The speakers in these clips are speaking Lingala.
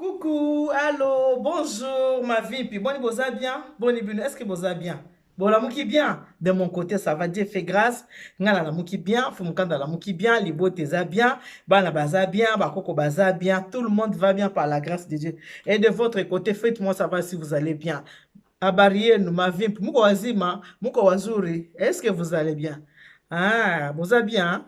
Coucou, allô, bonjour, ma vie. Boni boza bien? Boni bino, est-ce que boza bien? Bolamuki bien? De mon côté, ça va, Dieu fait grâce. Nga nalamuki bien, Fumukanda lamuki bien, Libote eza bien, bana baza bien, bakoko baza bien, tout le monde va bien par la grâce de Dieu. Et de votre côté, faites-moi savoir si vous allez bien. Habari yenu, ma vie, muko wazima, muko wazuri, est-ce que vous allez bien? Ah, boza bien?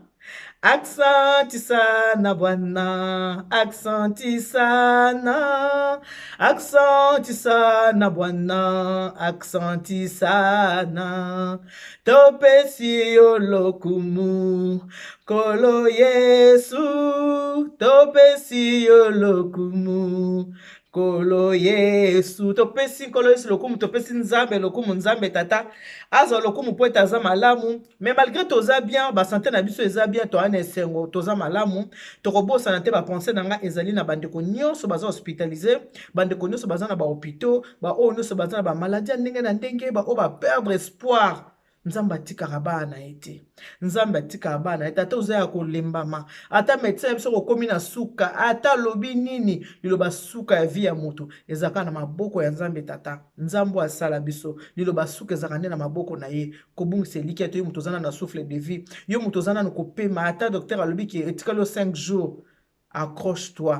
Aksanti sana bwana, aksanti sana, aksanti sana bwana, aksanti sana. Topesi yo lokumu, Nkolo Yesu, topesi yo lokumu, Nkolo Yesu. Topesi Nkolo Yesu lokumu, topesi Nzambe lokumu, Nzambe Tata azwa lokumu po ete aza malamu. Mais malgré toza bien, ba santé na biso eza bien, toza na esengo, toza malamu, tokobosana te. Ba pensée na nga ezali na bandeko nyonso baza hospitalisé, bandeko nyonso baza na ba hôpitaux, baoyo nyonso baza na ba maladie ya ndenge na ndenge, baoyo ba perdre espoir. Nzambe atikaka bana na ye te, Nzambe atikaka bana na ye te. Ata oza ya kolembama, ata médecin ya biso kokomi na suka, ata alobi nini, liloba suka ya vie ya moto ezalaka na maboko ya Nzambe Tata. Nzambe oyo asala biso, liloba suka ezalaka nde na maboko na ye. Kobungisa elikya te. Yo moto oza nano na souffle de vie, yo moto oza nano kopema, ata docteur alobi ke etikali yo 5 jours, accroche toi,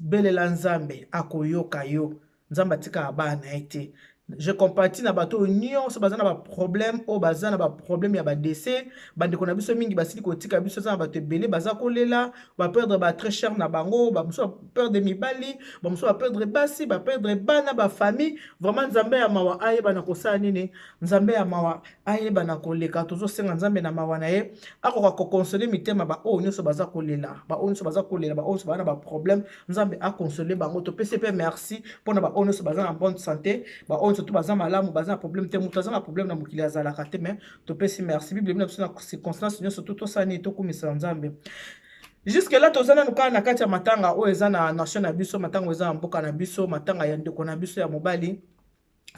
belela Nzambe, akoyoka yo. Nzambe atikaka bana na ye te. Je compatis na bato oyo nyonso baza na ba problème, oyo baza na ba problème ya ba décès. Bandeko na biso mingi basili kotika biso, eza na bato ebele baza kolela, ba perdre ba très cher na bango. Bamosusu ba perdre mibali, bamosusu ba perdre basi, ba perdre bana, ba famille. Vraiment, Nzambe ya mawa ayeba na kosala nini, Nzambe ya mawa ayeba na koleka. Tozosenga Nzambe na mawa na ye akoka ko consoler mitema baoyo nyonso baza kolela, baoyo nyonso baza kolela, baoyo nyonso baza na ba problème, Nzambe a consoler bango. Topesi mpe merci mpona baoyo nyonso baza na bonne santé, baoyo nyonso to baza malamu, baza na problème te. Moto aza na problème na mokili azalaka te, mais topesi merci. Bible na biso na circonstance nyonso to tosala nini? Tokumisa Nzambe. Jusque là toza nanu kaka na kati ya matanga oyo eza na nation na biso, matanga oyo eza na mboka na biso, matanga ya ndeko na biso ya mobali,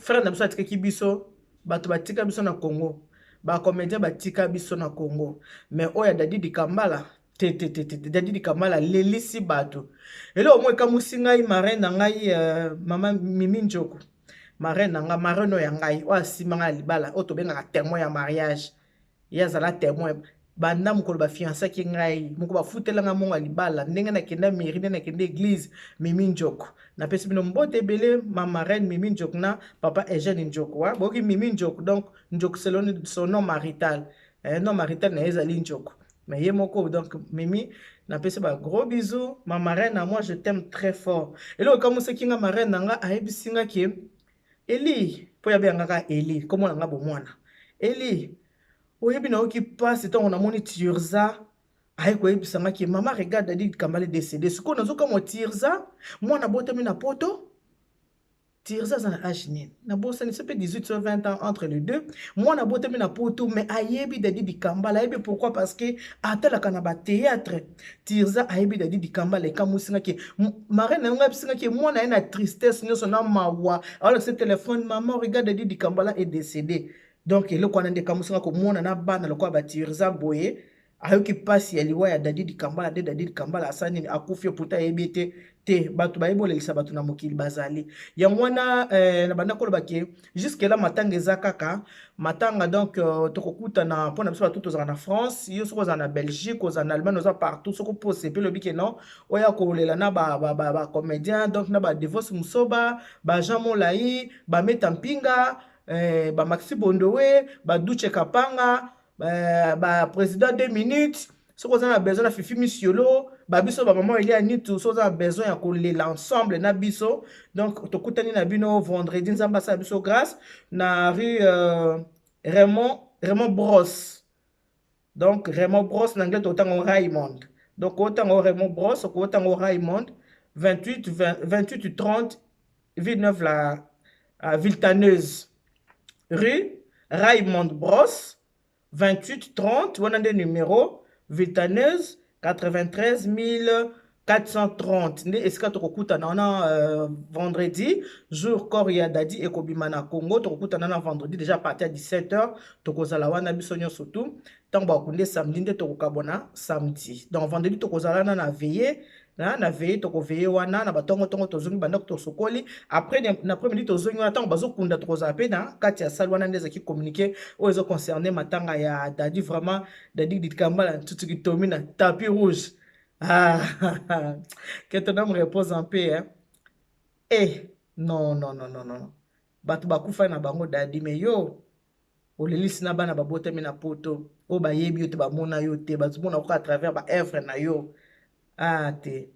frère na biso atikaki biso. Bato batika biso na Congo, ba comédien batika biso na Congo, mais oyo ya Dadi Dikambala te te te te. Dadi Dikambala alelisi bato. Eloko moko ekamwisi ngai, marraine na ngai, mama Mimi Njoko, marraine na ngai, marraine oyo ya ngai, oyo asimba ngai ya libala, oyo tobengaka témoin ya mariage, ye azala témoin banda mokolo ba fiançaki ngai, moko bafutelanga mongo ya libala, ndenge nakenda mairie, ndenge nakenda église. Mimi Njoko, napesi bino mbote ebele. Ma marraine Mimi Njoko na papa Eugène Njoko wa boyoki Mimi Njoko. Donc Njoko selon son nom marital, nom marital na ye ezali Njoko, mais ye moko. Donc Mimi, napesi ba gros bisous. Ma marraine na moi, je t'aime très fort. Eloko ekamusaki nga, marraine na nga ayebisi nga ke Eli, mpo yabengaka Eli, kombo na nga bomwana Eli, oyebi, nayoki mpasi ntango namoni Tirza aye koyebisa nga ke mama, regarde, Dadi Kambale décédé. Sikoyo nazokamwa, Tirza mwana botami na Poto. Tirza aza na age nini? Nabosani, so mpe 18 so 20 ans, entre les deux. Mwana botami na Poto, mais ayebi Dadi Dikambala. Ayebi pourquoi? Parce que atalaka na ba théâtre. Tirza ayebi Dadi Dikambala. Ekamwisingaki marraine na yango, ayebisingaki mwana ye na tristesse nyonso na mawa, aolakisa telefone: "Mama, regarde, Dadi Dikambala est décédé." Donc eloko wana nde ekamwisinga, komona na bana lokola batirza boye ayoki mpasi ya liwa ya Dadi Dikambala. Nde Dadi Dikambala asali nini? Akufi. Pourtant ayebi ete te bato bayebi olelisa bato na mokili bazali. Yango wana na banda koloba ke jusque là matanga eza kaka matanga. Donc tokokutana mpona biso bato tozala na France. Yo soki ozala na Belgique, ozala na Allemagne, oza partout, soki opose mpe lobi ke non, oya kolela na ba comédien, donc na badevos mosoba, ba Jean Molai, bameta mpinga, bamaxi Bondowe, baduche Kapanga, ba président 2 minutes, soki oza na besoin na Fifi Misiolo, babiso bamama Elia Nitu, soki oza na besoin ya kolela ensemble na biso, donc tokutani na bino vendredi, Nzambe asala biso grâce, na rue Raymond Brosse. Donc Raymond Brosse, na anglais totango Raymond. Donc otango Raymond Brosse, okotango Raymond, 28 20, 28 30 Villeneuve la Villetaneuse, rue Raymond Brosse 28 30, wana nde numéro, Villetaneuse 93. 430 nde esika tokokutana wana vendredi, jour corps ya Dadi ekobima na Congo. Tokokutana na vendredi déjà à partir ya 17h. Tokozala wana biso nyonso tu. Ntango bakunde samedi nde tokokabwana samedi. Donc vendredi tokozala wana na veille, na veille tokoveille wana na batongotongo. Tozongi bandako, tosokoli, après na après-midi tozongi wana. Ntango bazokunda, tokozala mpe na kati ya salle wana. Nde ezalaki communiqué oyo ezoconcerne matanga ya Dadi. Vraiment, Dadi Dikambala Ntutuki Tomi na tapis rouge. Ah, que ton âme repose en paix, hein. Eh, non, non, non, non, non. Bato bakufa na bango, Dadi, mais yo olelisi na bana babotami na Poto oyo bayebi yo te, bamona yo te, bazomona kaka à travers baœuvre na yo. Ah te,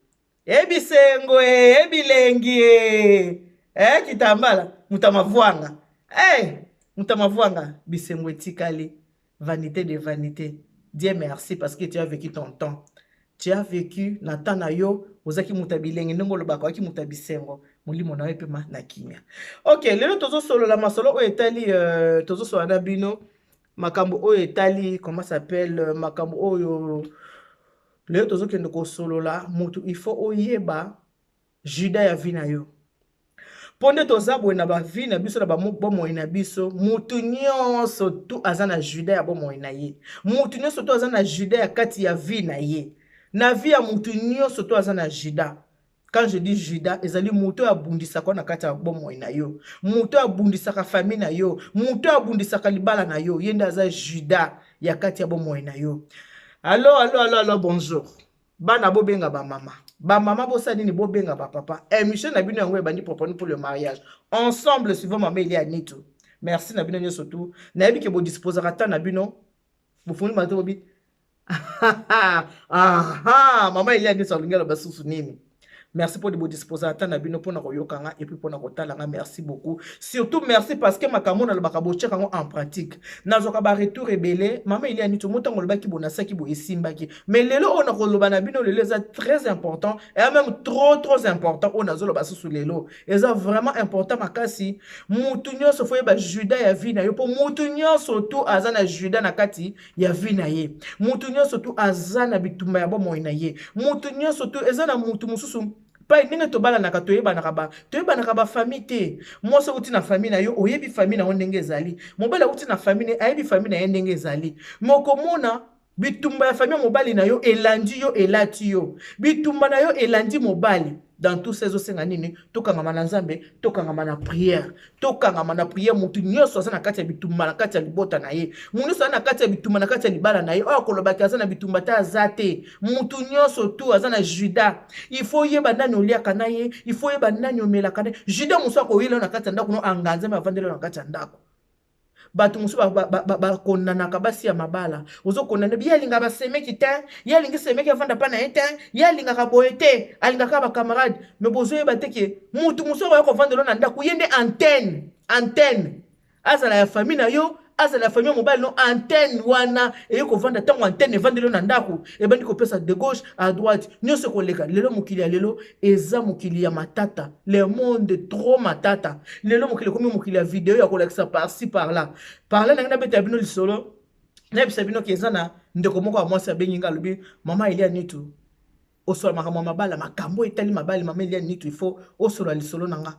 ebisengo e, ebilengi e, eh, Kitambala moto ya mavwanga, eh, moto ya mavwanga, bisengo etikali vanité de vanité. Dieu merci parce que tu as vécu ton temps, tu as vécu na temps na yo. Ozalaki moto ya bilenge, ndenge olobaka, ozalaki moto ya bisengo. Molimo na yo epema na kimia. Ok, lelo tozosolola masolo oyo etali tozosolola na bino makambo oyo etali, comment s'appelle, makambo oyo lelo tozokende kosolola. Motu, il faut oyeba Juda ya vie na yo, mpo nde toza boye na bavie na biso, na bomoi na biso. Mutu nyonso tu aza na Juda ya bomoi na ye. Mutu nyonso tu aza na Juda ya kati ya vie na ye. Na vie ya mutu nyonso tu aza na Juda. Quand je dis Juda, ezali moto oyo abundisaka na kati ya bomoi na yo, moto oyo abundisaka famille na yo, moto oyo abundisaka libala na yo. Ye nde aza Juda ya kati ya bomoi na yo. Allo, allo, allo, allo, bonjour bana. Bobenga bamama, bamama bosala nini? Bobenga bapapa. Émission na bino yango ebandi, propone pour le mariage ensemble, suivant mama Elia Nitu. Merci na bino nyonso tu. Nayebi ke bodisposaka temps na bino, bofungoli mato, bobi: "Aha, mama Elia Nitu alingi aloba susu nini?" Merci mpo bodisposer ata na bino mpona koyoka nga et puis mpona kotala nga. Merci beaucoup. Surtout merci parce que makambo nalobaka, botiaka yango en pratique. Nazwaka baretour ebele: "Mama Elia Niti, mo ntango olobaki boye, nasaki boye, esimbaki." Mais lelo oyo nakoloba na bino lelo eza très important et même trop trop important. Oyo nazoloba susu lelo eza vraiment important makasi. Mutu nyonso faut yeba Juda ya vie na yo, mpo mutu nyonso tu aza na Juda na kati ya vie na ye. Mutu nyonso tu aza na bitumba ya bomoi na ye. Mutu nyonso tu eza na mutu mosusu pai. Ndenge tobalanaka, toyebanaka, toyebanaka bafamille te. Mwasi auti na famille na yo, oyebi famille na yo ndenge ezali. Mobali auti na famille, ayebi famille na ye ndenge ezali. Mokomona bitumba ya famille ya mobali na yo elandi yo, elati yo. Bitumba na yo elandi mobali. Dans tout ça, ezosenga nini? Tokangama na Nzambe, tokangama na prière, tokangama na prière. Motu nyonso aza na kati ya bitumba na kati ya libota na ye. Motu nyonso aza na kati ya bitumba na kati ya libala na ye. Oyo akolobaki aza na bitumba te, aza te. Motu nyonso tu aza na Juda. Il faut oyeba nani oliaka na ye, il faut oyeba nani omelaka na ye. Juda mosusu akoyela yo na kati ya ndako no, anga Nzambe avandeli yo na kati ya ndako. Bato mosusu bakondanaka basi ya mabala. Ozokondana, ye alingaka basemeki te, ye alingi semeki avanda mpa na ye te, ye alingaka boye te, alingaka bacamarade. Mais bozoyeba te ke mutu mosusu akoya kovandela na ndako, ye nde antenne. Antenne azala ya famille na yo, azala ya famille ya mobali no, antenne wana eye kovanda. Ntango antenne evandeli yo na ndako, ebandi kopesa de gauche à droite, nyonso ekoleka. Lelo mokili ya lelo eza mokili ya matata, le monde trop matata. Lelo mokili ekomi mokili ya video ya kolakisa par-ci par-là par-là. Ndenge nabeta bino lisolo, nayebisa bino ke eza na ndeko moko ya mwasi abengi nga, alobi: "Mama Elia Nitu, osola makambo ya mabala, makambo etali mabali. Mama Elia Nitu, il faut osola lisolo na nga."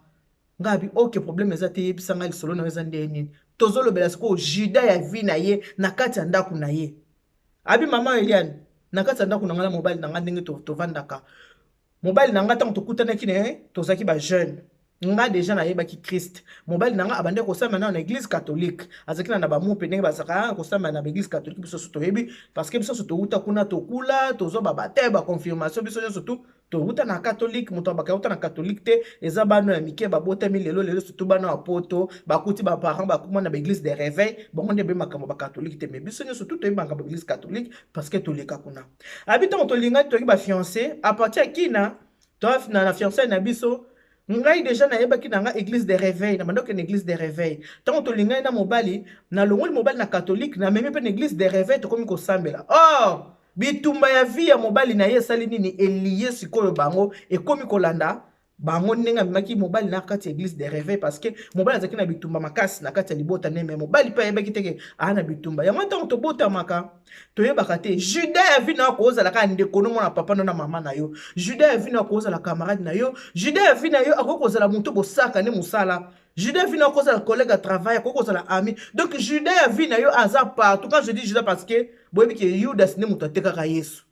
Nga abi: "Ok, problème eza te, yebisa ngai lisolo na yo eza ndenge nini." Tozolobela sikoyo Juda ya vie na ye na kati ya ndako na ye. Abi: "Mama Eliane, na kati ya ndako na ngai na mobali na ngai, ndenge tovandaka, mobali na ngai, ntango tokutanaki na ye, tozalaki bajeune. Nga déjà nayebaki Christ. Mobali na nga abandaki kosambela nano na église catholique. Azalaki na bamupe, ndenge bazalaka kosambela na baéglise catholique. Biso nyonso toyebi, parce que biso nyonso touta kuna, tokula, tozwa babaptême, baconfirmation. Biso nyonso tu touta na catholique. Moto abaka na catholique te, eza bana ya mike babotami lelo lelo, surtout bana ya Poto, bakuti baparent bakuma na baéglise de réveil. Bango nde beyebi makambo bacatholique te. Mais biso nyonso tu toyebi makambo église catholique parce que toleka kuna." Abi ntango tolingaki, toyaki bafiancé, à partir ya kina na fiançailles na biso, ngai déjà nayebaki na nga église de réveil, na bandaki na église de réveil. Ntango tolingani na mobali, nalongoli mobali na catholique, namemi mpe na église de réveil, tokomi kosambela. Or bitumba ya vie ya mobali na ye esali nini? Elie sikoyo bango ekomi kolanda. Bango ndenge amemaki mobali na kati ya église de réveil, parce que mobali azalaki na bitumba makasi na kati ya libota nde, mais mobali mpe ayebaki te ke aa na bitumba yango. Ntango tobotamaka, toyebaka te. Judas ya vie na yo akozala kaka ndeko no, mwana papa no na mama na yo. Judas ya vie na yo akozala camarade na yo. Judas ya vie na yo akoki kozala moto bosaka nde mosala. Judas ya vie na yo akozala collègue ya travail, akoki kozala ami. Donc Judas ya vie na yo aza partout. Quand je dis Judas, parce que boyebi ke Judas nde moto atekaka Yesu.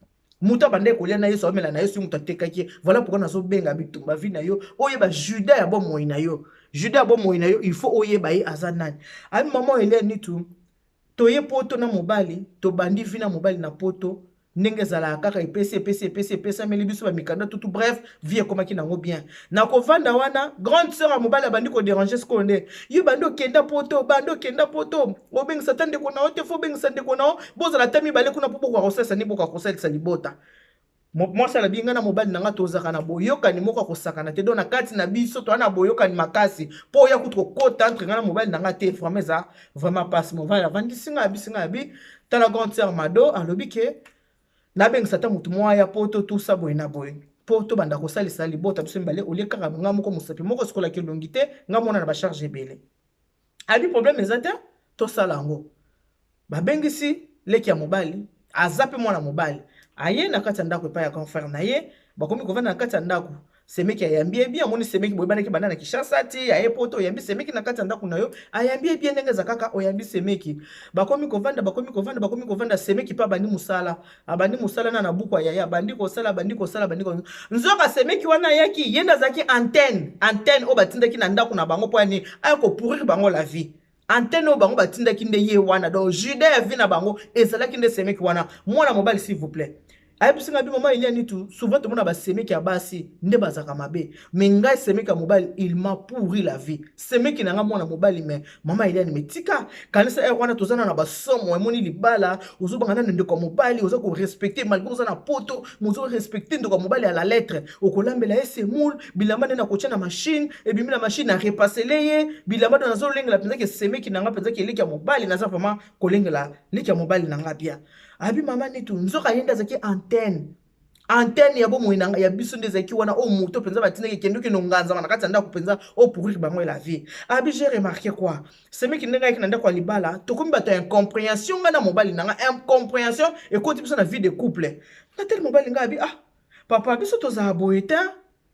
Moto abandaki kolia na Yesu, aomela na Yesu, moto atekaki ye. Voilà pourquoi nazobenga bitumba vie na yo, oyeba Judas ya bomoi na yo. Judas ya bomoi na yo, il faut oyeba ye aza nani. Abi mama Elia Nitu, toye Poto na mobali, tobandi vie na mobali na Poto ndenge ezalaka kaka, epesi epesi epesi, epesameli biso bamikanda tutu. Bref, vie ekomaki nango bien. Na kovanda wana, grande sœur ya mobali abandi kodéranger. Sikoyo nde yo bandi okenda Poto, bandi okenda Poto, obengisa ata ndeko na yo te. Faut obengisa ndeko na yo, bozala ata mibale kuna, mpo bokoka kosalisa nde bokoka kosalisa libota. Mwasi alobi: ngai na mobali na ngai tozalaka na boyokani moko akosakana te. Donc na kati na biso toza na boyokani makasi, mpo oya kutu kokota entre ngai na mobali na ngai te, vraiment eza vraiment pasi. Mobali avandisi ngai, abisi ngai, abi: tala, grande sœur Mado alobi ke nabengisa ata motu moko aya Po totusa boye na boye, mpo tobanda kosalisa libota biso mibale, olie kaka ngai moko, mosapi moko esikolaki elongi te, ngai mona na bacharge ebele. Abi problème eza te, tosala yango. Babengisi leki ya mobali, aza mpe mwana mobali, aye na kati ya ndako epai ya grand frère na ye. Bakomi kovanda na kati ya ndako. Semeki ayambi ye bien. Amoni semeki, boyebanaki banda na Kinshasa ti aye Poto. Oyambi semeki na kati ya ndako na yo, ayambi ye bien ndenge eza kaka oyambi semeki. Bakomi kovanda, bakomi kovanda, bakomi kovanda. Semeki mpe abandi mosala, abandi mosala na buku ya yaya, abandi kosala, abandi kosala, abandi. Nzoka semeki wana ayaki, ye nde azalaki antenne, antenne oyo batindaki na ndako na bango mpo yani aya kopourrir bango la vie. Antenne oyo bango batindaki nde ye wana. Donc Judas ya vie na bango ezalaki nde semeki wana, mwana mobali. S'il vous plaît, ayebisi ngai bi: mama Elia Nitu, souvent tomona basemeki ya basi nde bazalaka mabe, mais ngai semeki ya mobali, il m'a pourri la vie. Semeki na ngai mwana mobali. Mais mama Eliani, mais tika kanisa ere wana toza na basomo. Emoni libala, ozobanga nano ndeko ya mobali, oza korespecter malgré oza na Poto, ozorespecter ndeko ya mobali à la lettre. Okolambela ye semoule, bilamba nde nakotia na machine, ebimi na machine, na repasser ye bilamba. Do nazolengela mpenza ke semeki na ngai, mpenza ke eleki ya mobali, naza vraiment kolengela leki ya mobali na ngai bien. Abi mama Nitu, nzoka ye nde azalaki antenne, antenne ya bomoi na ya biso nde ezalaki wana, oyo moto mpenza batindaki ekende okende onganzama na kati ya ndako mpenza opourrir bango la vie. Abi j'ai remarqué quoi? Semeki ndenge ayaki na ndako ya libala, tokomi bato ya incompréhension. Ngai na mobali na ngai, incompréhension ekoti biso na vie de couple. Nateli mobali ngai, abi: ah papa, biso tozala boye te,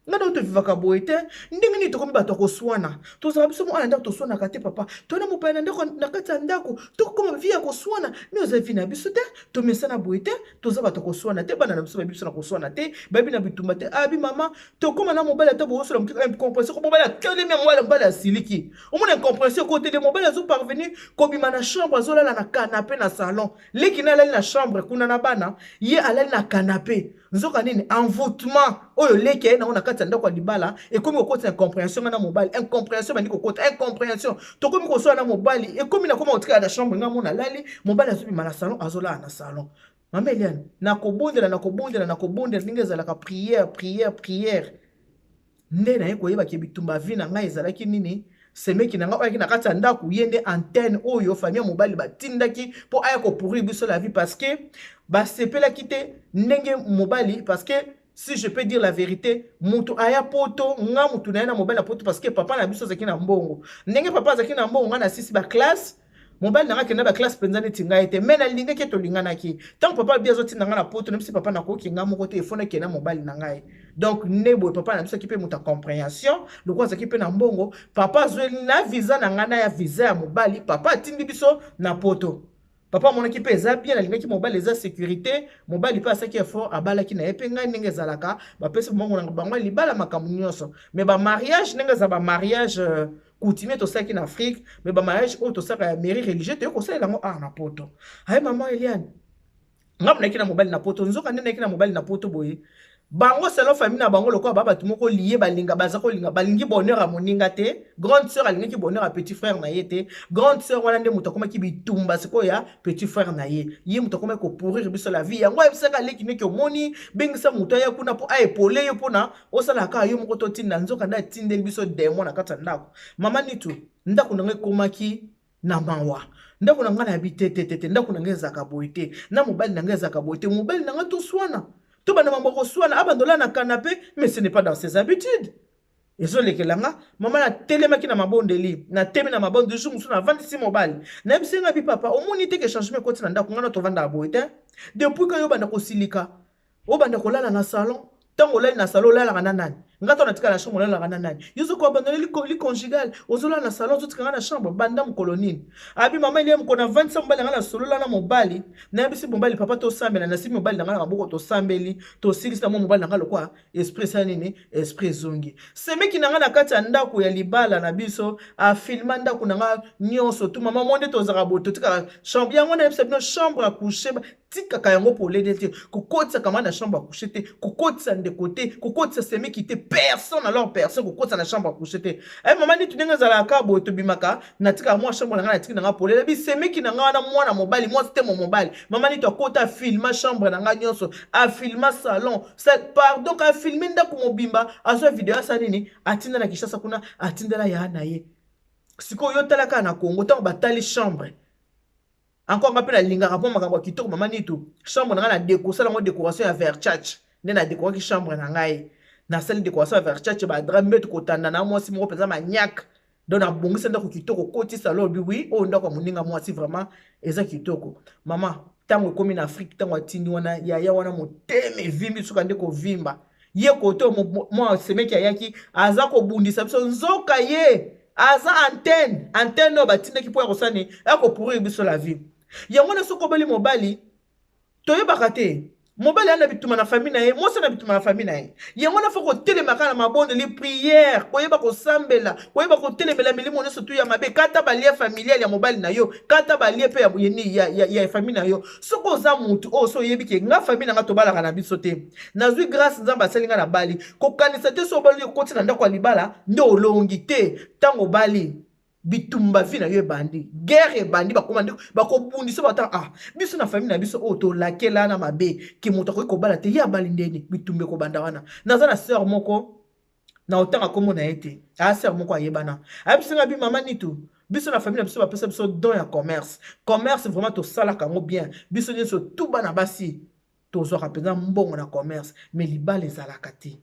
ngai na tovivaka boye te. Ndenge nini tokomi bato ya koswana? Tozala biso mo na ndako, toswanaka te. Papa, tona mopaya na ndako, na kati ya ndako tokokoma vie ya koswana? Mais oza vie na biso te, tomesana boye te, toza bato ya koswana te. Bana na biso bayebi biso na koswana te, bayebi na bitumba te. Abi mama, tokóma na mobali, ata boyosola moke, incompréhension. Mobali atelemi, mobali, mobali asiliki. Omona incompréhension ekoteli mobali, azoparvenir kobima na chambre, azolala na canapé na salon. Leki na alali na chambre kuna na bana, ye alali na canapé. Nzoka nini? Envoûtement oyo leki aye nango na kati ya ndako ya libala ekomi kokota incompréhension. Nga na mobali, incompréhension bandi kokota, incompréhension, tokomi kosala na mobali, ekomi nakoma kotikala na chambre, nga mona alali, mobali azobima na salon, azolala na salon. Mama Eliane, nakobondela, nakobondela, nakobondela ndenge ezalaka, prière, prière, prière, nde naye koyebaki bitumba vie na ngai ezalaki nini. Semeki na ngai oyo ayaki na kati ya ndako, ye nde antenne oyo famille ya mobali batindaki mpo aya kopourrir biso la vie, parce que basepelaki te ndenge mobali. Parce que si je peux dire la vérité, moto aya Poto, nga motu na ye na mobali na Poto, parce que papa na biso azalaki na mbongo. Ndenge papa azalaki na mbongo, nga nasisi baclasse, mobali na nga akenda baclasse mpenza neti ngai te, mais nalingaki, tolinganaki. Ntango papa bi azotinda nga na Poto, nayebisi papa: nakoki nga moko te, efo nakende na mobali na ngai. Donc nde boye papa na biso aki mpe moto ya compréhension, lokola azalaki mpe na mbongo, papa azweli na visa na ngai na ya visa ya mobali, papa atindi biso na Poto. Papa amonaki mpe eza bien, alingaki mobali, eza sécurité. Mobali mpe asalaki effort, abalaki na ye mpe ngai. Ndenge ezalaka, bapesi bango na bango libala, makambo nyonso. Mais bamariage ndenge eza, bamariage coutumier tosalaki na Afrique, mais bamariage oyo tosalaka ya mairie, religieux, toyei kosalela yango art na Poto. Aye mama Eliane, ngambo nayaki na mobali na Poto. Nzoka nde nayaki na mobali na Poto boye, bango selon famille na bango, lokola ba bato moko lié, balinga, baza kolinga, balingi bonheur ya moninga te. Grande sœur alingaki bonheur ya petit frère na ye te. Grande sœur wana nde moto akomaki bitumba sikoyo ya petit frère na ye. Ye moto akomaki kopourrir biso la vie. Yango ayebisaka aleki neki: omoni, bengisa moto aya kuna mpo aepole yo, mpona osala kaka yo moko totinda. Nzoka nde atindeli biso démon na kati ya ndako. Mama Nitu, ndako na ngai ekomaki na mawa. Ndako na ngai nayebi te, te, te, te. Ndako na ngai ezalaka boye te, na mobali na ngai ezalaka boye te. Mobali na ngai toswana, tobanda mambo koswana, abandola na canapé, mais ce n'est pas dans ses habitudes. Ezolekela nga, mama. Natelemaki na mabondeli, natemi na mabondeli. Jour mosusu navandisi mobali, nayebisi nga bi: "Papa, omoni te ke changement ekoti na ndako? Nga na tovandaka boye te. Depuis ke yo banda kosilika, obanda kolala na salon. Ntango olali na salon, olalaka na nani? Nga to natika na chambre, olalaka na nani? Yo soki oabandonner lit conjugal, ozolala na salon, ozotika nga na chambre, banda mokolo nini?" Abi mama Elia, mokolo navandisa mobali na nga, nasolola na mobali, nayebisi mobali: "Papa, tosambela." Nasimi mobali na nga na maboko, tosambeli, tosilisi na mwa mobali na nga lokwa esprit esala nini, esprit ezongi. Semeki na nga na kati ya ndako ya libala na biso afilma ndako na nga nyonso tu. Mama mo nde tozalaka boye, totikaka chambre yango. Nayebisa bino, chambre à coucher, tikaka yango polele te. Kokotisaka ma na chambre à coucher te, kokotisa ndeko te, kokotisa semeki te, personne alors personne kokotisa na chambre à coucher te. Aye mama niti, ndenge ezalaka boye, tobimaka, natikaka mwa chambre na ngai, natiki na ngai polele. Bisemeki na ngai wana, mwana mobali, mwasi te, mo mobali, mama niti, akota, afilma chambre na ngai nyonso, afilma salon, pardon, afilme ndako mobimba. Azwa video, asala nini, atinda na Kinshasa kuna, atindela ya na ye. Sikoyo yo tala kaka na Congo, ntango batali chambre encore, nga mpe nalingaka mpo makambo ya kitoko. Mama nitu, chambre na ngai na dekosala yango décoration ya Versace. Nde nadekoraki chambre na ngai, nasali décoration ya Versace, badraps, mbeto kotanda na mwasi moko mpenza maniaque. Donc nabongisa ndako kitoko, kotisa lobi wi oyo ndako ya moninga mwasi, vraiment eza kitoko. Mama, ntango ekómi na Afrique, ntango atindi wana, yaya wana motema evimbi, suka nde kovimba ye kote. Mwa semeki ayaki, aza kobundisa biso, nzoka ye aza antenne, antenne oyo batindaki mpo ya kosala nini? Ya kopourrir biso la vie. Yango wana, soki obali mobali, toyebaka te, mobali ana bituma na famille na ye, mwasi na bituma na famille na ye. Yango wana faut kotelemaka na mabondeli, prière, koyeba kosambela, koyeba kotelemela milimo nyonso tu ya mabe. Kata balien familial ya mobali na yo, kata balien mpe ya famille na yo. Soki oza mutu oyo so oyebi ke nga famille na nga tobalaka na biso te, nazwi grâce, Nzambe asali nga na bali, kokanisa te so obali, okoti na ndako ya libala nde olongi te. Ntango obali, bitumba vie na yo ebandi, guerre ebandi, bakoma nde bakobundisa bata. Ah, biso na famille na biso oyo tolakela na mabe ke moto akoki kobala te, ye abali ndeni? Bitumba ekobanda wana. Naza na sœur moko, na otanga nkombo na ye te, aya sœur moko ayebana, ayebisinga bi: "Mama Nitu, biso na famille na biso bapesa biso don ya commerce. Commerce vraiment tosalaka yango bien, biso nyonso tu bana basi tozwaka mpenza mbongo na commerce, mais libala ezalaka te.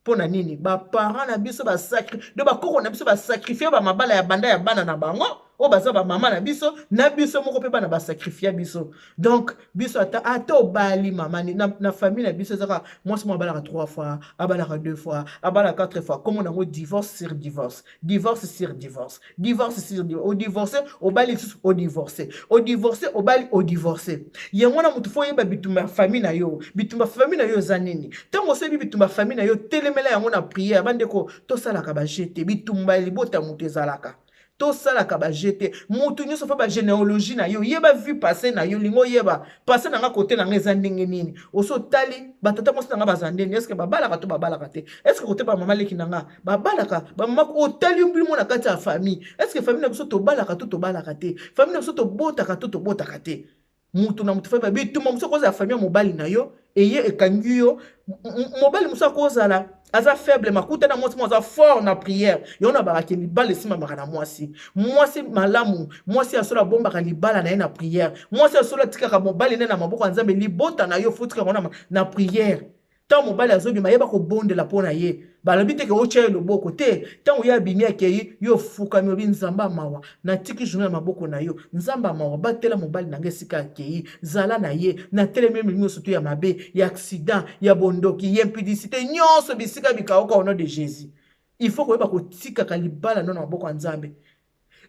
Mpo na nini? Baparent na biso basacri do bakoko na biso basacrifier bamabala ya banda ya bana na bango oyo baza bamama na biso, na biso moko mpe bana basacrifier biso. Donc biso ata obali, mama, na famille na biso ezaka mwasi moko abalaka trois fois, abalaka deux fois, abalaka quatre fois. Komona yango divorce sur divorce, divorce sur divorce, divorce sur divorce. Odivorce, obali lisusu, odivorce, odivorce, obali, odivorce." Yango wana motu faut oyeba bitumba ya famille na yo. Bitumba famille na yo eza nini? Ntango osoyebi bitumba famille na yo, telemela yango na prière. Bandeko, tosalaka baje te. Bitumba ya libota ya moto ezalaka, tosalaka baje te. Motu nyonso faut bagénéalogie na yo, yeba vie passée na yo. Lingo oyeba passé na nga, kote na nga eza ndenge nini. Oso otali batata mwasi na nga baza ndenge, est-ce babalaka to babalaka te? Est-ce kote bamama leki na nga babalaka? Bamama, otali bimo na kati ya famille, est-ce famille na biso tobalaka to tobalaka te? Famille na biso tobotaka to tobotaka te? Mutu na mutu faut bitumba mosu akozala famille ya mobali na yo eye ekangi yo. Mobali mosu akozala aza faible, makuta na mwasi mo aza fort na prière. Yango na bakake libala esimbamaka na mwasi. Mwasi malamu, mwasi ya solo abombaka libala na ye na prière. Mwasi ya solo atikaka mobali nde na maboko ya Nzambe. Libota na yo faut tikaka na prière. Ntango mobali azobima, yeba kobondela mpo na ye. Balobi te ke otya ye loboko te. Ntango ye abimi, akei, yo ofukami, obi: "Nzambe mawa, natiki journée na maboko na yo. Nzambe mawa, batela mobali na ngai esika akei, zala na ye. Natelemi milimo nyonso to ya mabe, ya accident, ya bondoki, ya impudicité, nyonso bisika bikauka, au nom de Jésus." Il faut koyeba kotikaka libala no na maboko ya Nzambe.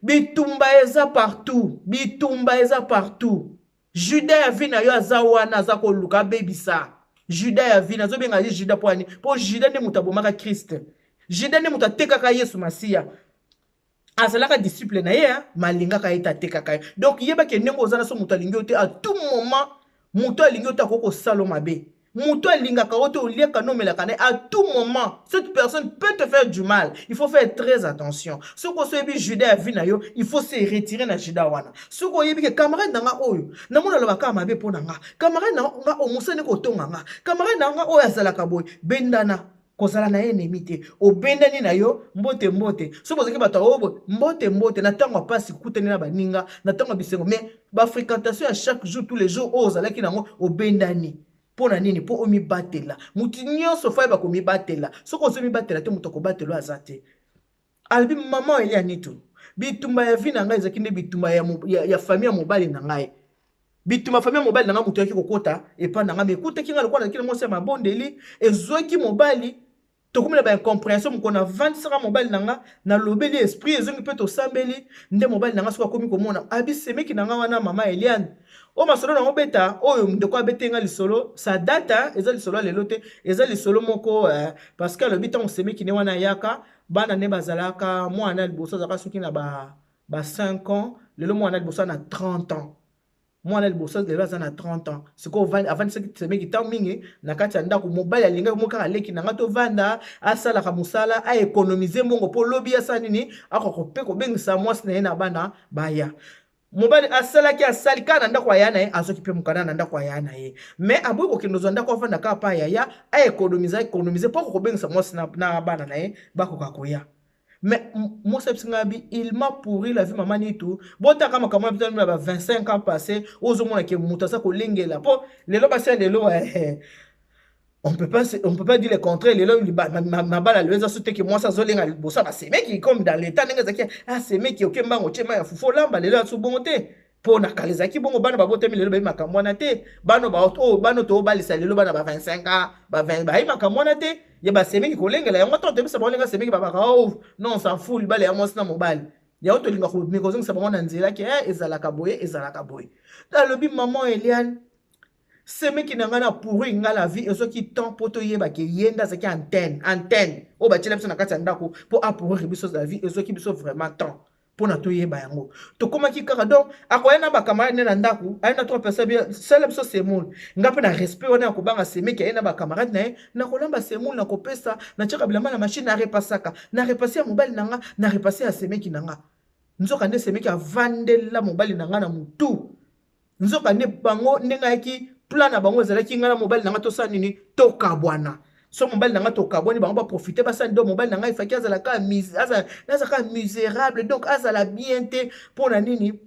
Bitumba eza partout, bitumba eza partout. Juda ya vie na yo aza wana, aza koluka abebisa. Juda ya vie, nazobenga ye Juda mpo ani? Mpo Juda nde moto abomaka Kriste, Juda nde moto atekaka Yesu Masiya. Azalaka disciple na ye, malingaka ye te, atekaka ye. Donc yebake ndenge oza na so, moto alingi yo te, à tout moment moto alingi yo te akoki kosala mabe. Moto alingaka yo te, oliaka nomelaka na ye, à tout moment cette personne peut te faire du mal. Il faut faire très attention. Soki osoyebi juda ya vie na yo, il faut se retirer na juda wana. Soki oyebi ke camarade na nga oyo namona alobaka mabe mpo na nga, camarade na nga oyo mosani kotonga nga, camarade na nga oyo azalaka boye, bendana, kozala na ye ennemi te. Obendani na yo, mbote mbote. Soki bozalaki bato oyo boye, mbote mbote. Na ntango ya mpasi kokutani na baninga, na ntango ya bisengo, mais bafréquentation ya chaque jour, tous les jours oyo ozalaki nango, obendani. Mpo na nini? Mpo omibatela. Moto nyonso faut ayeba komibatela. Soki ozomibatela te, moto akobatela aza te. Alobi mama Elia Nitu, bitumba ya vie na ngai ezalaki nde bitumba ya famille ya mobali na ngai. Bitumba famille ya mobali na ngai, moto ayaki kokota epai na ngai, mais ekutaki ngai lokola nazalaki na mwasi ya mabondeli, ezwaki mobali, tokomi na baincompréhension. Mokolo navandisaka mobali na nga, nalobeli, esprit ezongi mpe tosambeli nde mobali na nga soki akomi komona abi semeki na nga wana. Mama Eliane, oyo masolo nango beta, oyo ndeko abete nga lisolo, ça date, eza lisolo ya lelo te, eza lisolo moko parce que alobi ntango semeki ne wana ayaka, bana nde bazalaka, mwana liboso azalaka soki na ba 5 ans, lelo mwana liboso na 30 ans, mwana liboso lelo aza na 30 ans. Sikoyo avandisaki semeki ntango mingi na kati ya ndako. Mobali alingaki mo kaka leki na nga tovanda, asalaka mosala, aéconomiser mbongo mpo lobi asala nini, akoka mpe kobengisa mwasi na ye na bana baya. Mobali asalaki, asali kaka na ndako aya na ye, azwaki mpe mokanda na ndako aya na ye, mais aboyi kokende ozwa ndako, avanda kaka pa yaya, aéconomiser, aéconomiser mpo akokobengisa mwasi na bana na ye bakoka koya. Mais mwasi ayebisi ngai abi il m'a pourri la vie. Mama Nitu, botaka makambo na biso na ba 25 ans passé, ozomona ke moto aza kolengela mpo lelo basi ya lelo, on peut pas dire le contraire. Lelo mabala lelo eza so te ke mwasi azolenga liboso ya basemeki comme dans l'état ndenge ezalaki, asemeki oke mbango tie mai ya fufu olamba. Lelo aso bongo te, mpo na kala ezalaki bongo. Bana babotami lelo bayebi makambo wana te. Bana oyo bana tobalisa lelo, bana ba 25 ans, bayebi makambo wana te ya basemeki kolengela yango. Ntango toyebisa bango ndenge asemeki babaka: "Oh non, s'en fout, libala ya mwasi na mobali." Yango tolinga kozongisa bango na nzela ke ezalaka boye, ezalaka boye. Alobi mama Eliane, semeki na ngai na pourri nga la vie, ezwaki temps mpo toyeba ke ye nde azalaki antenne oyo batiela biso na kati ya ndako mpo apourrir biso la vie. Ezwaki biso vraiment temps mpona toyeba yango. Tokomaki kaka, donc akoya na bacamarade nde na ndako, aye na trois personnes, sala biso semoule. Nga mpe na respect wana ya kobanga semeki, aye na bacamarade na ye, nakolamba semoule, nakopesa, natiaka bilamba na machine, narepasaka, narepase ya mobali na nga, narepase ya semeki na nga. Nzoka nde semeki avandela mobali na nga na motu. Nzoka nde bango ndenge ayaki, plan na bango ezalaki ngai na mobali na nga tosala nini? Tokabwana. So mobali na nga tokabwani, bango baprofite, basala do mobali na ngai efaki azala kaka misérable, donc azala bien te. Mpo na nini?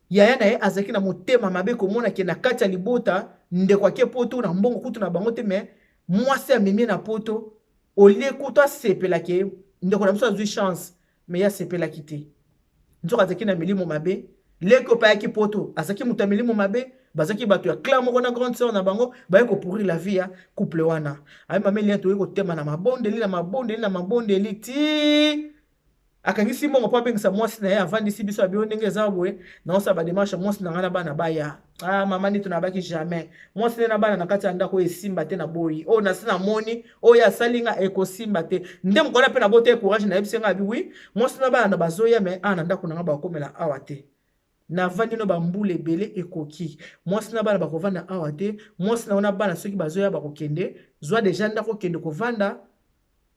Yaya na ye azalaki na motema mabe komona ke na kati ya libota ndeko ake Poto na mbongo kutu na bango te, mais mwasi amemi na Poto. Olie kutu asepelaki ndeko na biso azwi chance, mais ye asepelaki te. Nzoka azalaki na milimo mabe. Leki oyo ayaki Poto azalaki moto ya milimo mabe. Bazalaki bato ya clan moko na grande sœur na bango, baye kopourrir la vie ya couple wana. Aye mama Elia, toyei kotema na mabondeli, na mabondeli, na mabondeli, ti akangisi mbongo mpo abengisa mwasi na ye. Avandisi biso, abi: "Ndenge eza boye, naosala badémarche, mwasi na ngai na bana baya." "Ah mama Nito, nabaki jamais mwasi nde na bana na kati ya ndako oyo esimba te. Na boyi oyo nasi namoni oyo asali nga, ekosimba te." Nde mokolo mpe nabota ye courage, nayebisi nga abi: "Oui, mwasi na bana na bazoya, mais awa na ndako na nga bakomela awa te. Navandi no bambula ebele, ekoki. Mwasi na bana bakovanda awa te. Mwasi na wana bana soki bazoya, bakokende zwa déjà ndako, okende kovanda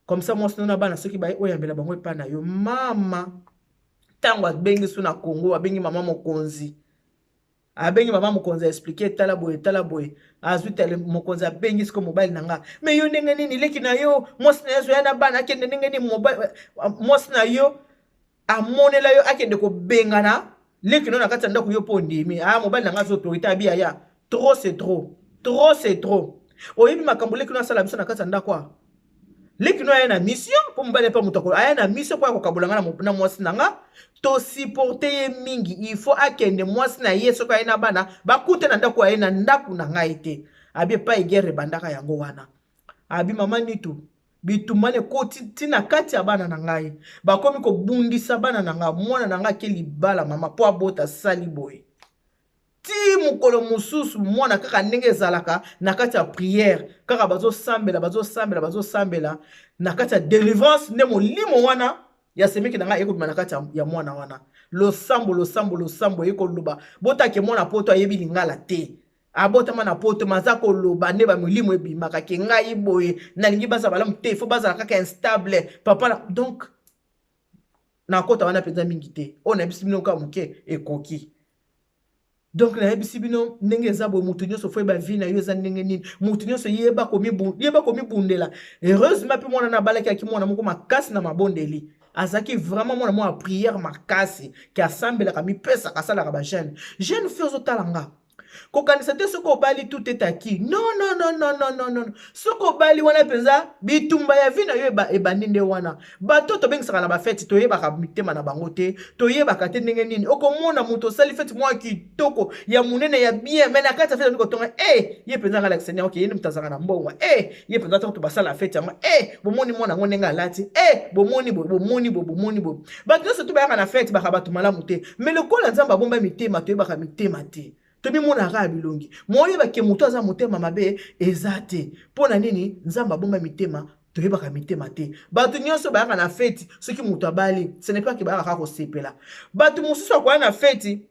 comme ça. Mwasi na bana soki baye, oyambela bango epai na yo." Mama, ntango abengi so na Congo, abengi mama mokonzi, abengi mama mokonzi, aexpliquer: "Tala boye, tala boye." Azwi tele, mokonzi abengi siko mobali na nga: "Mais yo ndenge nini leki na yo, mwasi na yo azoya na bana, akende ndenge nini? Mwasi na yo amonela yo, akende kobengana leki no na kati ya ndako, yo mpo ondimi?" Ah, mobali na nga aza autorité. Abi: "Aya, trop c'est trop, trop c'est trop. Oyebi makambo leki no asala biso na kati ya ndako? A leki no aya na mission mpo mobali mpe moto aya na mission mpo ya kokabola nga na mwasi na nga. Tosupporte ye mingi, il faut akende. Mwasi na ye soki aye na bana, bakute na ndako, aye na ndako na ngai te." Abi epai guerre ebandaka yango wana. Abi: "Mama Nitu, bitumba ekoti ntina kati ya bana na ngai, bakomi kobundisa bana na ngai. Mwana na ngai ake libala, mama, mpo abota, sali boye ti mokolo mosusu mwana kaka ndenge ezalaka na kati ya prière, kaka bazosambela, bazosambela, bazosambela na kati ya délivrance, nde molimo wana ya semeki na ngai ekobima na kati ya mwana wana. Losambo, losambo, losambo, ekoloba botake mwana Poto ayebi lingala te, abotama na Poto, maza koloba nde bamilimo ebimaka ke ngai boye nalingi bazala malamu te, faut bazala kaka instable papa na." Donc nakota wana mpenza mingi te. Oyo nayebisi bino kaka moke ekoki. Donc nayebisi bino ndenge eza boye: motu nyonso faut yeba vie na yo eza ndenge nini. Motu nyonso yeba komibundela. Heureusement mpe mwana na abalaki aki mwana moko makasi na mabondeli. Azalaki vraiment mwana moko ya prière makasi, ke asambelaka, mipesaka, asalaka bajeûne. Jeune fille ozotala nga, Kokanisa te soki obali tout est acquis. Non, non, non, non, non, non, non. Soki obali wana mpenza bitumba ya vie na yo ebandi nde wana. Bato tobengisaka na bafeti toyebaka mitema na bango te, toyebaka te ndenge nini. Okomona moto osali feti mwa kitoko ya monene ya bien, mais na kati ya feti abandi kotonga, eh, ye mpenza ngai alakisa nini, okay, ye nde moto azalaka na mbongo, eh, ye mpenza ntango basala feti yango, eh, bomoni mwana yango ndenge alati, eh, bomoni boye, bomoni boye, bomoni boye. Bato nyonso to bayaka na feti baka bato malamu te, mais lokola Nzambe abomba mitema, toyebaka mitema te. Tomimonaka kaka bilongi. Moyeba ke moto aza motema mabe eza te. Mpo na nini Nzambe abomba mitema? Toyebaka mitema te. Bato nyonso bayaka na feti, soki moto abali, ce n'est pas ke bayaka kaka kosepela. Bato mosusu akoya na feti,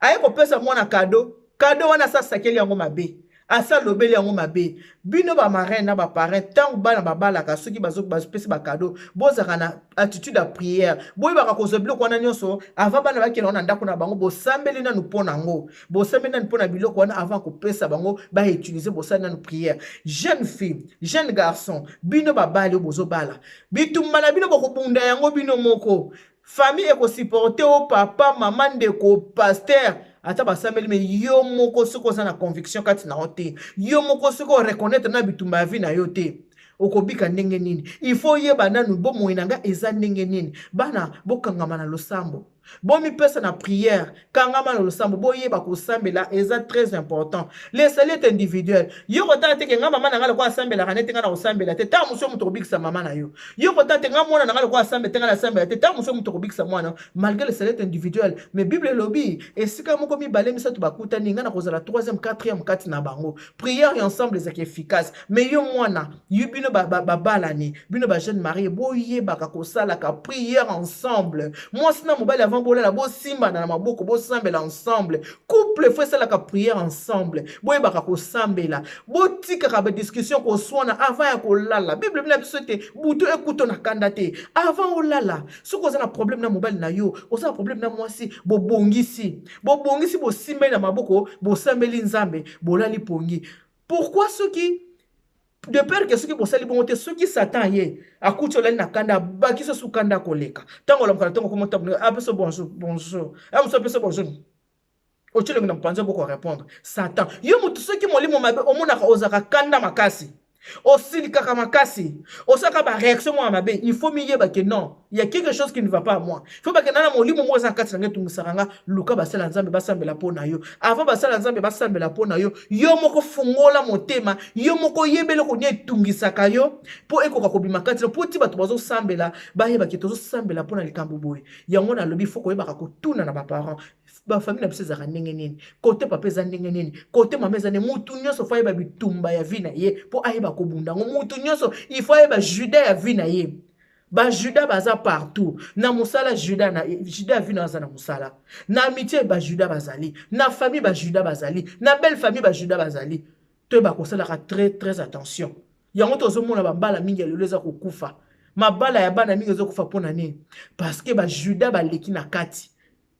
aye kopesa mwana kado, kado wana asa asakeli yango mabe, asa alobeli yango mabe. Bino ba marraine na ba parrain, ntango bana babalaka, soki bazopesa ba kado, bozalaka na attitude ya prière. Boyebaka kozwa biloko wana nyonso avant bana bakende na ndako na bango, bosambeli nanu mpo na yango, bosambeli nanu mpo na biloko wana avant kopesa bango bautilize, bosali nanu prière. Jeune fille, jeune garçon, bino babali oyo bozobala, bitumba na bino bokobunda yango bino moko. Famille ekosupporte o papa, mama, ndeko, pasteur, ata basambeli, me yo moko soki oza na conviction kati na yo te, yo moko soki oreconnaitre na bitumba ya vie na yo te, okobika ndenge nini? Il faut oyeba nanu bomoi na ngai eza ndenge nini. Bana, bokangama na losambo, bomipesa na prière, kangama na losambo, boyeba kosambela eza très important. Le salut est individuel. Yo kotala te ke nga mama na ngai lokola asambelaka nete ngai na kosambela te, ntango mosusu moto kobikisa mama na yo. Yo kotala te nga mwana na ngai lokola asambela te ngai nasambela te, ntango mosusu moto kobikisa mwana. Malgré le salut est individuel, mais Bible elobi esika moko mibale misato bakutani, ngai nakozala 3e 4e kati na bango. Prière ensemble ezalaki efficace. Mais yo mwana, yo bino babalani, bino ba jeune marié, boyebaka kosalaka prière ensemble. Mwasi na mobali avant bolala, bosimbana na maboko, bosambela ensemble. Couple faut esalaka prière ensemble. Boyebaka kosambela, botikaka ba discussion, koswana avant ya kolala. Bible bina biso ete butu ekuto na kanda te. Avant olala, soki oza na problème na mobali na yo, oza na problème na mwasi, bobongisi, bobongisi, bosimbeli na maboko, bosambeli Nzambe, bolali pongi. Pourquoi? Soki de peur que soki bosali bongo te, soki Satan ye akuti olali na kanda, abakisi su kanda koleka. Ntango olamuka na ntongo, okoma ntango apesa bonjour, bonjour, amosu apesa bonjour, otie elongi na mopanzi, boko répondre Satan. Yo motu, soki molimo mabe omonaka ozalaka kanda makasi, osilikaka makasi, osalaka baréaction moko ya mabe, il faut miyeba ke non, il y a quelque chose qui ne va pas à moi. Il faut bakenda na molimo moko eza kati na ngai etungisaka nga. Luka basala Nzambe basambela mpo na yo. Avant basala Nzambe basambela mpo na yo, yo moko fungola motema, yo moko oyeba eloko nini etungisaka yo mpo ekoka kobima kati na mpo ti bato bazosambela bayebaki tozosambela mpo na likambo boye. Yango nalobi, faut koyebaka kotuna na baparent, bafamille na biso ezalaka ndenge nini, kote papa eza ndenge nini, kote mama eza ndenge. Mutu nyonso faut ayeba bitumba ya vie na ye mpo ayeba kobunda yango. Mutu nyonso il faut ayeba juda ya vie na ye. Bajuda baza partout. Na mosala, juda na juda ya vie na aza na mosala. Na amitié, bajuda bazali. Na famille, bajuda bazali. Na belle famille, bajuda bazali. Toyeba kosalaka très très attention. Yango tozomona bambala mingi ya lelo eza kokufa, mabala ya bana mingi ezokufa. Mpo na nini? Parce que bajuda baleki na kati,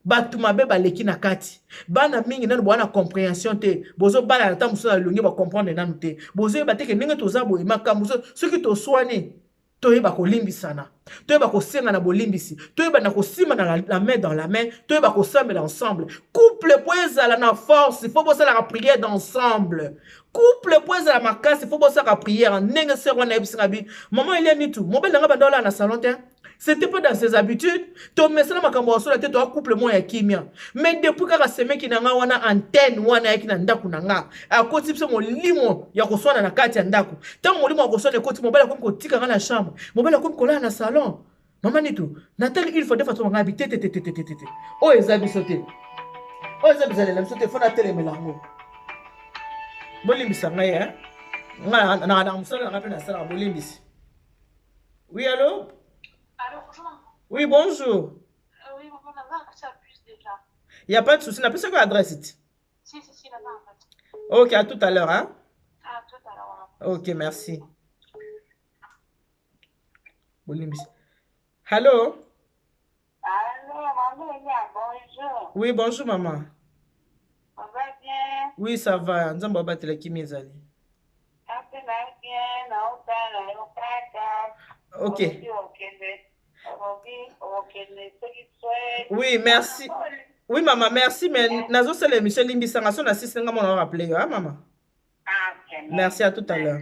bato mabe baleki na kati. Bana mingi nanu boza na compréhension te, bozobala ata mosusu na elongi, bacomprendre nanu te, bozoyeba te ke ndenge toza boye, makambo soki toswani, toyeba kolimbisana, toyeba kosenga na bolimbisi, toyeba na kosimba na la main dans la main, toyeba kosambela ensemble. Couple po ezala na force, faut bosalaka prière d'ensemble. Couple po ezala makasi, faut bosalaka prière. Ndenge sœur wana ayebisinga bi mama Elia Nitu, mobali nanga banda olala na salon te, c'était pas dans ses habitudes. Tomesana makambo ya sola te, toa couple moko ya kimia. Mais depuis kaka semeki na nga wana, antenne wana ayaki na ndako na nga, akoti biso molimo ya koswana na kati ya ndako. Ntango molimo ya koswana ekoti, mobali akomi kotika nga na chambre, mobali akomi kolala na salon. Mama Nitu, natali une fois, deux fois, tobanga bi te te te te te te te, oyo eza biso te, oyo eza bizalela biso te, faut natelemela yango. Bolimbisa ngai, eh? Nga na mosala na ngai mpe nasalaka, bolimbisi. Oui, allô? Allô, bonjour. Oui, bonjour. Oui, maman, on a accès à bus déjà. Il n'y a pas de souci. Napesa ko adresse ti. Si, si, si, là-bas, en fait. Ok, à tout à l'heure, hein? À tout à l'heure. Ok, merci. Bolimbisi. Allô? Allô, maman Elia, bonjour. Oui, bonjour, maman. On va bien? Oui, ça va. Nzambe abatela kimi ezali. Ate na bien, naotala yo kaka. Ok. Olobi okende, olobi okende soki soin. Oui, merci. Oui mama, merci, mais nazosala émission, limbisanga so nasisi nga mona rappeler yo, ah mama. Ah, ok. Merci, à tout à l'heure.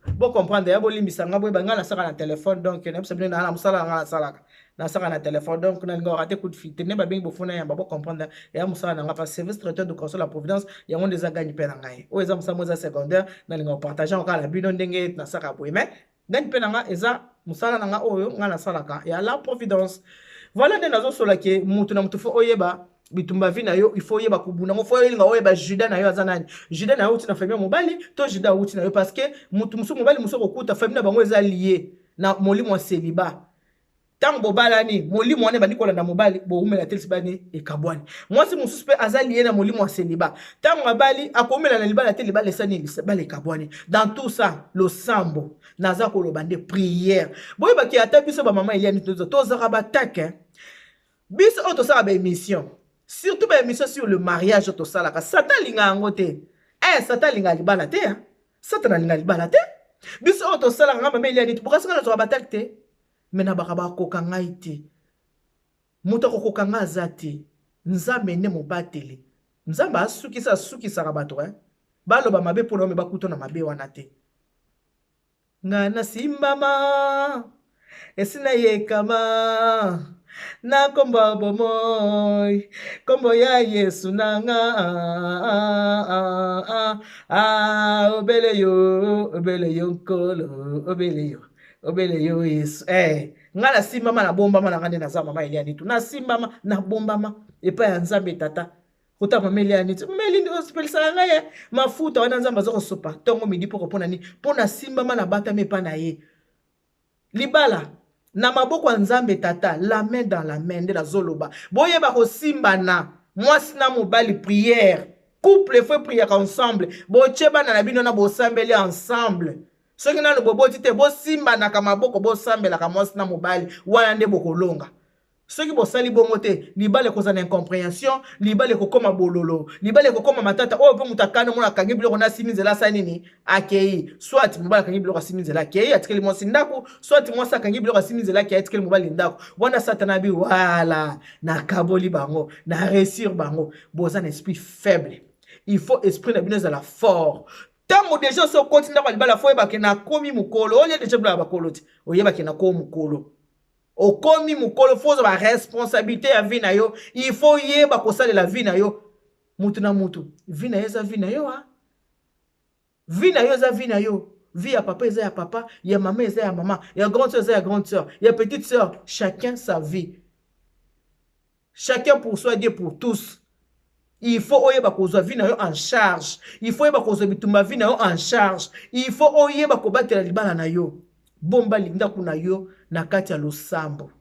Bo comprendre ya, bolimbisa nga, boyeba nga nasaka na téléphone, donc nayebisa bino na mosala nga nasalaka, nasaka na téléphone, donc nalinga rater coup de fil te. Nde babengi bofuna yamba, bo comprendre ya mosala na nga, parce service traiteur de console la providence, yango nde eza gagne mpe na ngai. Oyo eza mosala mo eza secondaire, nalinga kopartage yango kaka na bino ndenge nasaka boye, mais gagne mpe na nga eza mosala na nga oyo nga nasalaka ya la providence. Voilà nde nazosola ke mutu na mutu faut oyeba bitumba vie na yo, il faut oyeba kobunda ngo, faut oyelinga oyeba juda na yo aza nani. Juda na yo auti na famille ya mobali to juda auti na yo, parce que mutu mosusu, mobali mosusu, okokuta famille na bango eza lié na molimo ya célibat. Ntango bobalani, molimo wana ebandi kolanda mobali, bowumela te, libala ekabwani. Mwasi mosusu mpe aza lié na molimo ya célibat, ntango abali, akomela na libala te, libala esani, libala ekabwani. Dans tout ça, losambo naza koloba nde prière. Boyebaki ata biso bamama Eliani tozaka batake biso oyo tosalaka baémission, surtout baémission sur le mariage oyo tosalaka, Satan alinga yango te. Satan alinga libala te. Satan alinga libala te. Biso oyo tosalaka, nga mama Eliani, bokasika nazwaka batake te, me nabaka bakoka ngai te. Moto akokoka ngai aza te, Nzambe nde mobateli. Nzambe asukisa, asukisaka bato, eh? Baloba mabe mpona yo, me bakuta na mabe wana te. Nga nasimbama, esi nayekama na nkombo ya bomoi, nkombo ya Yesu na nga. Ah, obele yo, obele yo Nkolo, obele yo, obele yo Yesu. Nga nasimbama, nabombama na nga nde naza mama Eliani tu, nasimbama, nabombama epai ya Nzambe Tata. Kota mama Eliani ti, mama Elini osepelisaka ngai ye mafuta wana Nzambe aza kosopa ntongo, midi, poko. Mpo na nini? Mpo nasimbama, nabatami epai na ye. Libala na maboko ya Nzambe Tata, la main dans la main. Nde nazoloba, boyeba kosimbana mwasi na mobali, prière, couple faut priaka ensemble. Botie bana na bino na bosambeli ensemble. Soki nano boboti te, bosimbanaka maboko, bosambelaka mwasi na mobali, wana nde bokolonga. Soki bosali bongo te, libala ekozala na incompréhension, libala ekokóma bololo, libala ekokóma matata. Oyo mpe moto akani, omona akangi biloko na asimi nzela, asali nini? Akei. Soit mobali akangi biloko, asimi nzela, akei, atikeli mwasi ndako, soit mwasi akangi biloko, asimi nzela, akei, atikeli mobali ndako. Wana Satana abi: "Wala nakaboli bango, na réussir bango." Boza na esprit faible, il faut esprit na bino ezala fort. Ntango déjà so okoti ndako ya libala, faut oyebake nakomi mokolo. Olia déjà biloko ya bakolo ti oyebake nakomi mokolo. Okomi mokolo, faut ozwa baresponsabilité ya vie na yo. Il faut oyeba kosalela vie na yo. Mutu na mutu, vie na yo eza vie na yo. A vie na yo eza vie na yo. Vie ya papa eza ya papa, ya mama eza ya mama, ya grande sœur eza ya grande sœur, ya petite sœur. Chacun sa vie, chacun pour soi, Dieu pour tous. Il faut oyeba kozwa vie na yo en charge, il faut oyeba kozwa bitumba vie na yo en charge, il faut oyeba kobatela libala na yo. Bomba ndako na yo na kati ya losambo,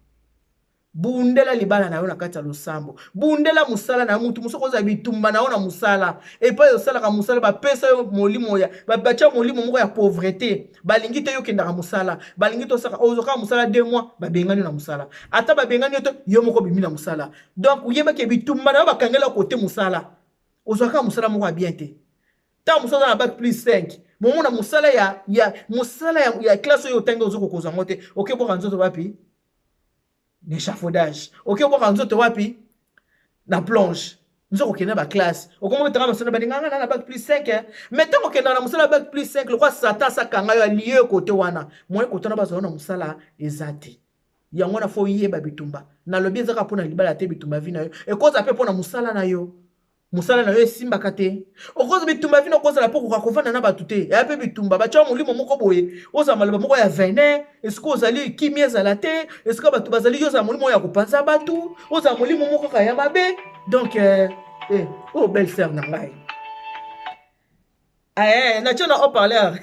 bundela libala na yo na kati ya losambo, bundela mosala na yo. Mutu mosuku ozala bitumba na yo na mosala epai osalaka mosala, bapesa yo molimo ya batia molimo moko ya pauvreté, balingi te yo okendaka mosala, balingi te osaka. Ozwaka mosala 2 mois, babengani yo na mosala. Ata babengani yo te, yo moko obimi na mosala. Donc oyebaki bitumba na yo, bakangela kote mosala, ozwaka mosala moko ya bien te. Ntango mosusu aza na bac plus 5, momona mosala ya mosala ya classe oyo otangi, ozokoka kozwa yango te. Okebwaka nzoto wapi? Na échafaudage. Okebwaka nzoto wapi? Na plonge. Nzoko okende na baclasse, okoma otanga masolo, balinganga na bac plus 5, mais ntango okendaka na mosala ya bac plus 5, lokwa Satan asakanga yo, alie kote wana, moye kote wana bazwa na mosala eza te. Yango wana faut oyeba bitumba. Nalobi ezaka mpona libala te. Bitumba vie na yo ekozala mpe mpona mosala na yo. Mosala na yo esimbaka te, okozala bitumba vino, okozala mpo koka kovanda na bato te, eya mpe bitumba. Batya molimo moko boye, ozala maloba moko ya venin esika ozali, kimia ezala te esika bato bazali, yo ozala molimo oyo ya kopanza bato, ozala molimo moko kaka ya mabe. Donc oyo belle sœur na ngai, natie na haut-parleur.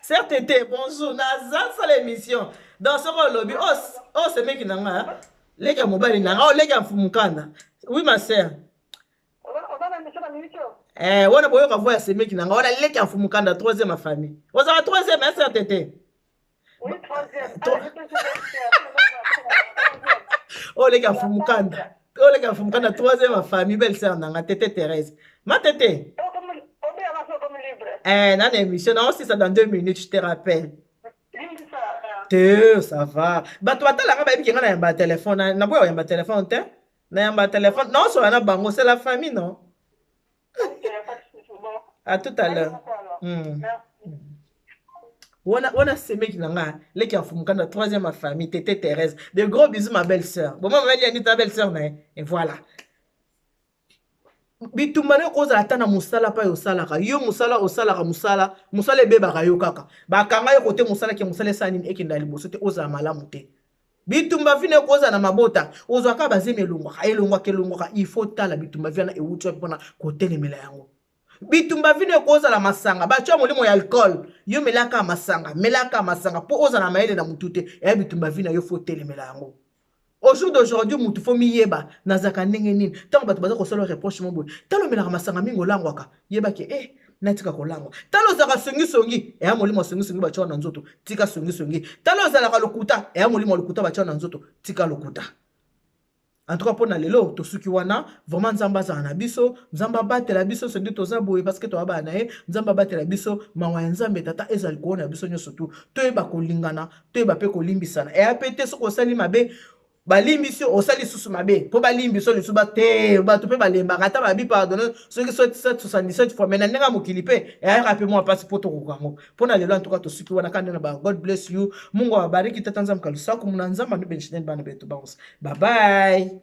Certes te, bonjour, naza sala émission. Donc soki olobi oyo semeki na ngai, leki ya mobali na ngai, oyo leki ya mfumukanda. Oui, ma sœur. Wana boyoka voix ya semeki na ngai, wana leki ya mfumukanda, troisième ya famille. Ozala troisième, hein, sœur Tete? Oui, troisième. Oyo leki ya mfumukanda, oyo leki ya mfumukanda, troisième ya famille, belle sœur na nga, Tete Thérèse, ma Tete. Nana émission na osisa dans 2 minutes, je te rappelle te. Ça va, bato batalanga, bayebi ke nga na yamba telefone, naboya koyamba telefone te. Nayamba telefone, naosola na bango, c'est la famille, non? Ok, y a pas de souci. Bon. À tout à Merci l'heure. beaucoup alors. Merci. Wana wana semeki na nga, leki ya Mfumukanda, troisième ma famille, Tété Thérèse. De gros bisous ma belle sœur. Bon, maman dit ta belle sœur na ye. Et voilà. Bitumba nayo kozala ata na mosala mpa osalaka yo mosala, osalaka mosala, mosala ebebaka yo kaka, bakanga yo kote mosala ke mosala esala nini, ekenda liboso te, ozala malamu te. Bitumba vi nayo kozala na mabota, ozwaka bazemi, elongwaka, elongwaka, elongwaka. Il faut tala bitumba vi wana ewuti wapi mpona kotelemela yango. Bitumba vi nayo kozala masanga, batya molimo ya alcool, yo melaka masanga, melaka masanga mpo ozala na mayele na motu te. Eya bitumba vi na yo, faut telemela yango. Au jour d'aujourd'hui, mutu faut miyeba nazalaka ndenge nini. Ntango bato baza kosala reproche mo boye, tala omelaka masanga mingi, olangwaka, yebaki e natika kolangwa. Tala ozalaka songisongi, eya molimo ya songisongi batya na nzoto, tika songisongi. Tala ozalaka lokuta, eya molimo ya lokuta batya na nzoto, tika lokuta. En tout cas, mpo na lelo tosuki wana. Vraiment, Nzambe azala na biso, Nzambe abatela biso. Soki toza boye, parce que toyabana na ye. Nzambe abatela biso, mawa ya Nzambe Tata ezala likolo na biso nyonso. Tu toyeba kolingana, toyeba mpe kolimbisana. Eya mpe te soki osali mabe, balimbisi yo, osali lisusu mabe mpo balimbisi yo lisusu te. Bato mpe balembaka, ata babi pardonne soki 77 fois, mais na ndenge ya mokili mpe eyaka mpe mwa mpasi mpo tokoka yango. Mpo na lelo, en tout cas, tosuki wana kaka nde na ba God bless you, Mungu awabariki, Tata Nzambe kalusaku muna Nzambe anubenishineni bana betu banso. Bye bye.